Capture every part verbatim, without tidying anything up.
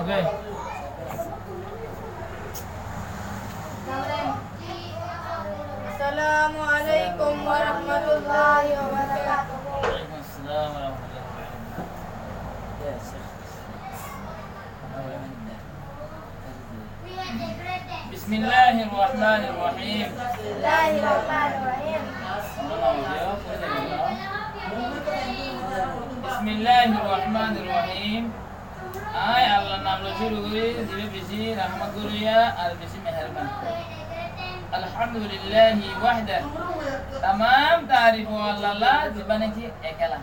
السلام عليكم ورحمة الله وبركاته. وعليكم السلام ورحمة الله وبركاته. بسم الله الرحمن الرحيم. بسم الله الرحمن الرحيم. Añí Allar nam loi cúru gorí, zibá bicí rahmot goróya ar bicí meherban. الحمد لله وحده. Tamám taarif ó Allar lá, zibá náki ekela.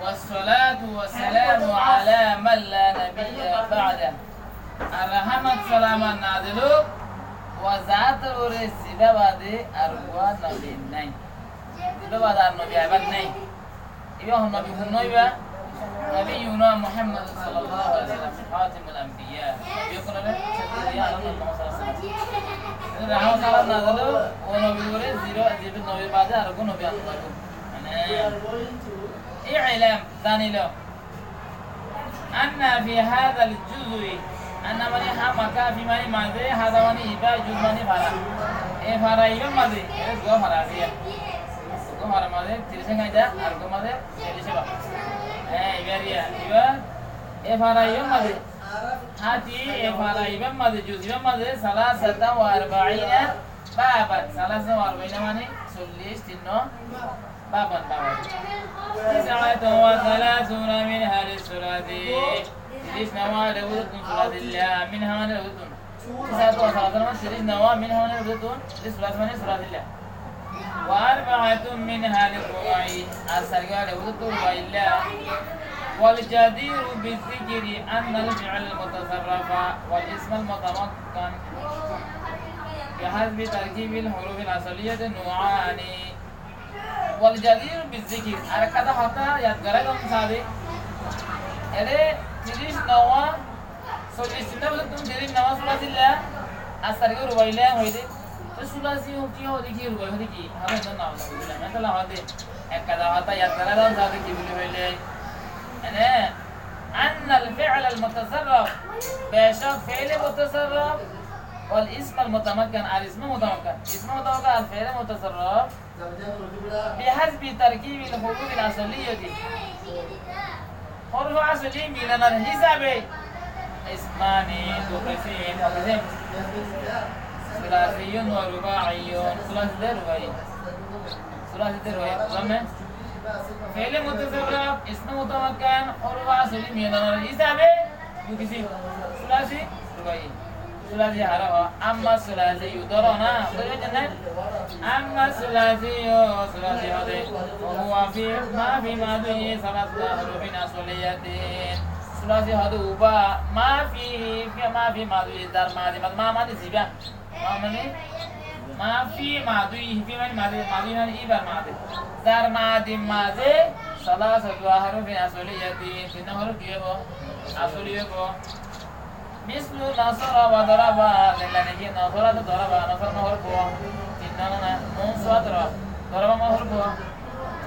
والصلاة والسلام على من لا نبي بعده. Ar rahmot salamot nazil ók, ó zat or uore zibá baade ar uggwá nobi nái. Zibá baade ar nobi aibár nái. Ibá hon nobi, hon nobi ibá? Nobiyuna Muhammad sallallahu alaihi wasallam, khatimul anbiya. Nobi ókkolor sódde, alam Muhammad sallallahu alaihi wasallam. Rahmot salam nazil ók, ó nobi uore zibá, zibá nobi baade ar uggwá nobi aibár nái. Mane, اعلم, zani lo. أن في هذا الجزء, anna mani hámaka, fi mani maze, hada mani ibá, juz mani fara. E fara ibár maze, e dua fara asé. Dua fara maze, tiríc e kaida, ar dua maze, tiríc e ba. E, ibá riya, ibá, e fara ibár maze. Háti, e fara ibár maze, juz ibár maze, salasatan wa arba'ina baban. Salasatan wa arba'ina mani, sollic, tin no, baban, baban. تسعة وثلاثون منها للثلاثي. Tiríc nawa, ere bútottún sulasi lla, minha mane ere bútottún. تسعة وثلاثون mane tiríc nawa, minha mane ere bútottún, ere sulasi mane sulasi lla. وأربعة منها للرباعي. Ar sairgwá ere bútottún rubai lla. والجدير بالذكر أن الفعل المتصرف والاسم المتمكن بحسب تركيب الحروف الأصلية نوعان. والجدير بالذكر, ar ekkán hotá yad gorí lon saá de. Ere tiríc nawa, sollic tin no bútottún tiríc nawa sulasi lla, ar sairgwá rubai lla hoiyé de. Te sulasi ki hoó de ki, rubai hoó de ki? Añára to nam no buzílam. Ettolla hoó de, ekkán hotá yad gorí lon saá de ki buli hoilé. Ene, أن الفعل المتصرف, becók feile mutasarrif, والاسم المتمكن, ar isme mutamakkin. Isme mutamakkin ar feile mutasarrif, بحسب تركيب الحروف الأصلية. Horof asoli milanor hísabe. قسمان, dui kisim, dui kisim. ثلاثي ورباعي, sulasi de rubai. Sulasi de rubai, buzlám né? Feile mutasarrif, isme mutamakkin, horof asoli milanor hísabe dui kisim. Sulasi, rubai. Sulasi haré hoó, أما الثلاثي, dóro na, buzí faijjó né? أما الثلاثي, sulasi hoó de, وهو في ما في ماضيه ثلاثة أحرف أصلية. Sulasi hoó de uibá, ما في, في ما في ماضيه, zar mazi, mazi, ma mani zibá. Ma mani, ما في ماضيه, fi mani mazi, mazi mani ibár mazi. Zar mazi maze ثلاثة أحرف أصلية, tin no horof ki óibo? Asoli óibo. مثل نصر وضرب, zeilla niki nasara de daraba, nasara ma horof? Tin no na, nun sod ro. Daraba ma horof?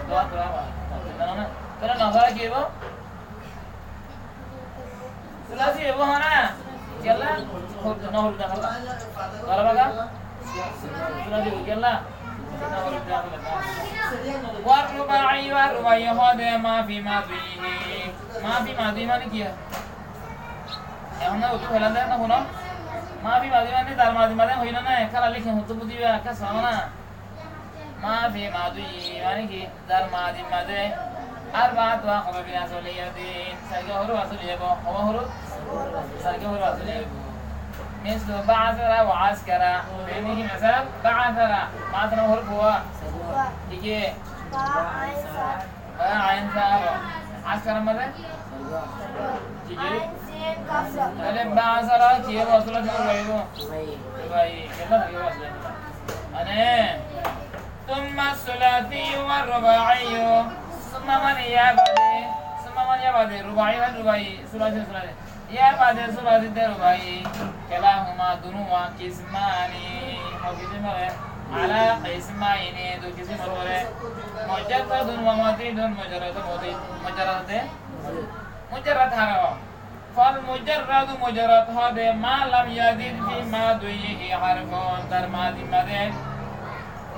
Do, daraba. Tin no na. Tóile nasara ki óibo? Sulasi óibo, há na? Kiyólla? Horof, no horof de halla. Daraba ga? Sulasi óibo, kiyólla? No horof de halla. والرباعي, ar rubai hoó de ما في ماضيه. ما في ماضيه mani ki? Ehón na utu fela de na fúno. ما في ماضيه mane zar mazi maze hoiyé na, ekkán liki hoó de buzíba, ekkán sóna. ما في ماضيه mane ki? Zar mazi maze أربعة أحرف أصلية, sairgwá horof asoli óibo. Hoó horof? Sairgwá horof asoli óibo. مثل بعثر وعسكر. Mane ki misal? بعثر. بعثر horof hoó? Ki ki? Ba, ain, sa, ro. Askar maze? Ki ki? Tóile بعثر ki óibo? Sulasi óibo? Rubai. Kiyólla? Mane, ثم الثلاثي والرباعي. Summa mane yar baade, summa mane yar baade, rubai mane rubai, sulasi, sulasi. Yar baade sulasi de rubai. كلاهما, dunúwa, قسمان, hó kisim óre? على قسمين, dui kisim óre. مجرد ومزيد, mujarrad, muzid, mujarrad de, mujarrad haré hoó. Fal mujarradu, mujarrad hóde ma lam yazid fi mazihi harfun, tar mazi mazé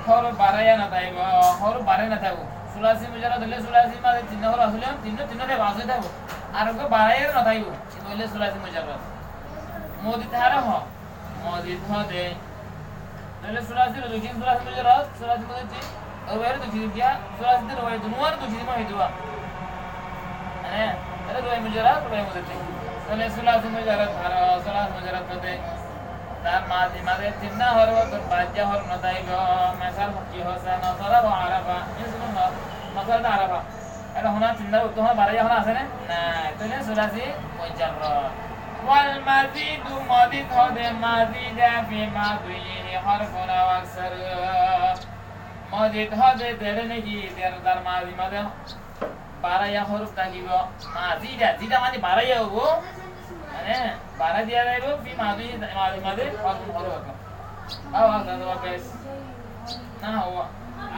hórof baraiya no táibo, hórof baraiya no táibo. Sulasi mujarrad óile sulasi mazé tinnwá hórof asé, tinnwá, tinnwá táibo, asé táibo. Ar hórof baraiya no táibo. Iín óile sulasi mujarrad. Mozid hórof, mozid hóde. Tóile sulasi, sulasi mujarrad, sulasi mozid. Rubai re dui kisim kiya, sulasi de rubai dunwar dui kisim ói diba. Mane, tóile rubai mujarrad, rubai mozid. Tóile sulasi mujarrad, ar sulasi mujarrad hóde tar mazi mazé tinnwá hórof, tar baijja hórof no táibo. Mesal ki hoó, nasara wa arafa. Misal nasara de arafa. Ere hona tinnwá uttú hona baraiya hona asé né? Nai, tóile sulasi mujarrad. Wal mazidu, mozid hóde ma zida fi mazihi harfun aw aksar. Mozid hóde zere niki, zere tar mazi mazé baraiya hórof tákibo. Ma zida, zida mani baraiya óibo. Mane, barai diya zaibo, fi mazihi, mazi mazé harfun hórof tákibo. Aw aksar wa bes. Nahwa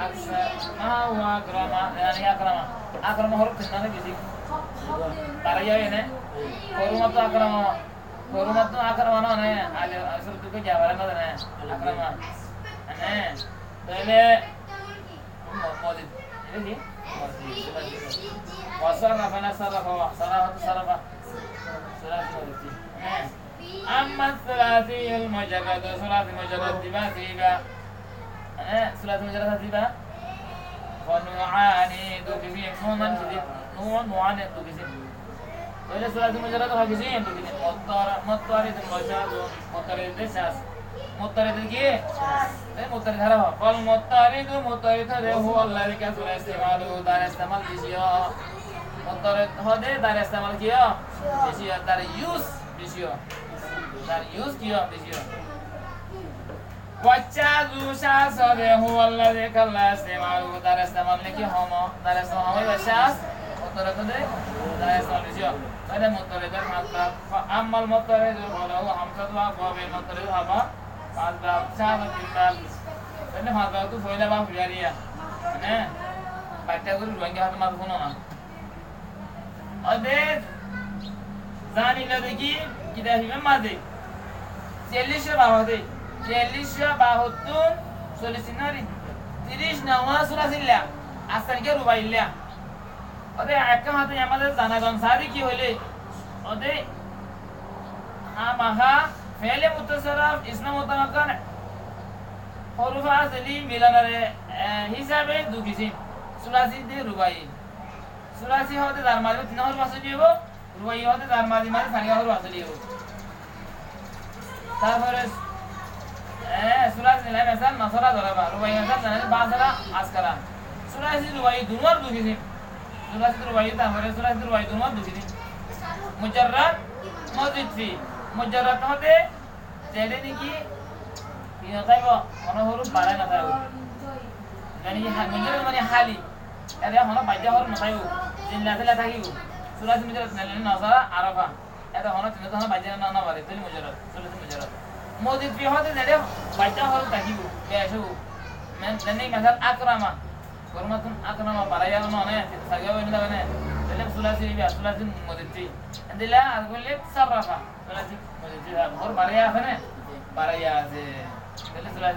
aksar, nahwa akrama, yani akrama. Akrama hórof tinnwá né beci. Baraiya óiye né? Korumattu akrama. Korumattu akrama no né? Ale, asol tuke jabara no né? Akrama. Né? Tóile mo-, mozid. Ere ki? Mozid. Wa sarrafa, na sarrafa, wa sarrafa, sarrafa. Sarrafa mozid. Né? Amma sulasiyul mujarrad, sulasi mujarrad diba, diba. Mane, sulasi mujarrad diba. Fa naw'ani, dui kisim, naw'an kisim, naw'an, naw'ani dui kisim. Tóile sulasi mujarrad hoi kisim, dui kisim. Muttar-, muttaridun wa shadun, muttarid de shaz. Muttarid ki? Shaz. E muttarid hórof. Fal muttaridu, muttarid hóde, huwa allazi kasura istimaluhu, tar istemal beci ó. Muttarid hóde, tar istemal ki ó? Beci ó, tar use beci ó. Tar use ki ó? Beci ó. Wa shazu, shaz hóde, huwa allazi qalla istimaluhu, tar istemal niki hom ó, tar istemal hom ó, shaz, muttarid hóde, tar istemal beci ó. Tóile muttarid or fañs bab, fa ammal muttaridu falahu hamsatu abwabin, muttarid or bab fañs bab, shaz or tin bab. Tóile fañs bab ottu foila bab hoibar iye. Mane, batta gorí Ruáingga hotá mazé fúno na. Óde zani lo de ki, kitab ibár mazé ciyallic bab óde, ciyallic bab ottún sollic nori, tiric nongwá sura asíl, asán ki rubai illa. Óde ekká hotá yar mazé zana gon saá de ki hoilé, óde hámaha feile muttasarrif, isme mutamakkán, hórufe asli milanor, e, hísabe dui kisim, sulasi de rubai. Sulasi hóde zar maze tin hórof asé óibo, rubai hóde zar maze maze saniya hórof asé óibo. Tarfore, e, sulasi nilai mesal nasara doraba, rubai mesal zane basara askara. Sulasi rubai dunwar dui kisim. Sulasi rubai, tarfore sulasi rubai dunwar dui kisim. Mujarrad, mozid fi. Mujarrad hóde zede niki ki no táibo, hono hórof barai no táibo. Mane ki ha-, mujarrad mane hali. Ede hono baijja hórof no táibo. Zilla zilla tákibo. Sulasi mujarrad nele nasara arafa. Ede hono tin hono baijja no, no bare. Tóile mujarrad, sulasi mujarrad. Mozid fi hóde zede baijja hórof tákibo, beci óibo. Men-, mane ki mesal akrama. Korumatun akrama baraiya no ne, sagiya no ne. Tóile sulasi bi, sulasi mozid fi. Endilla ar hoile sarrafa. Sulasi mozid fi hórof baraiya asé ne? Baraiya asé. Tóile sulasi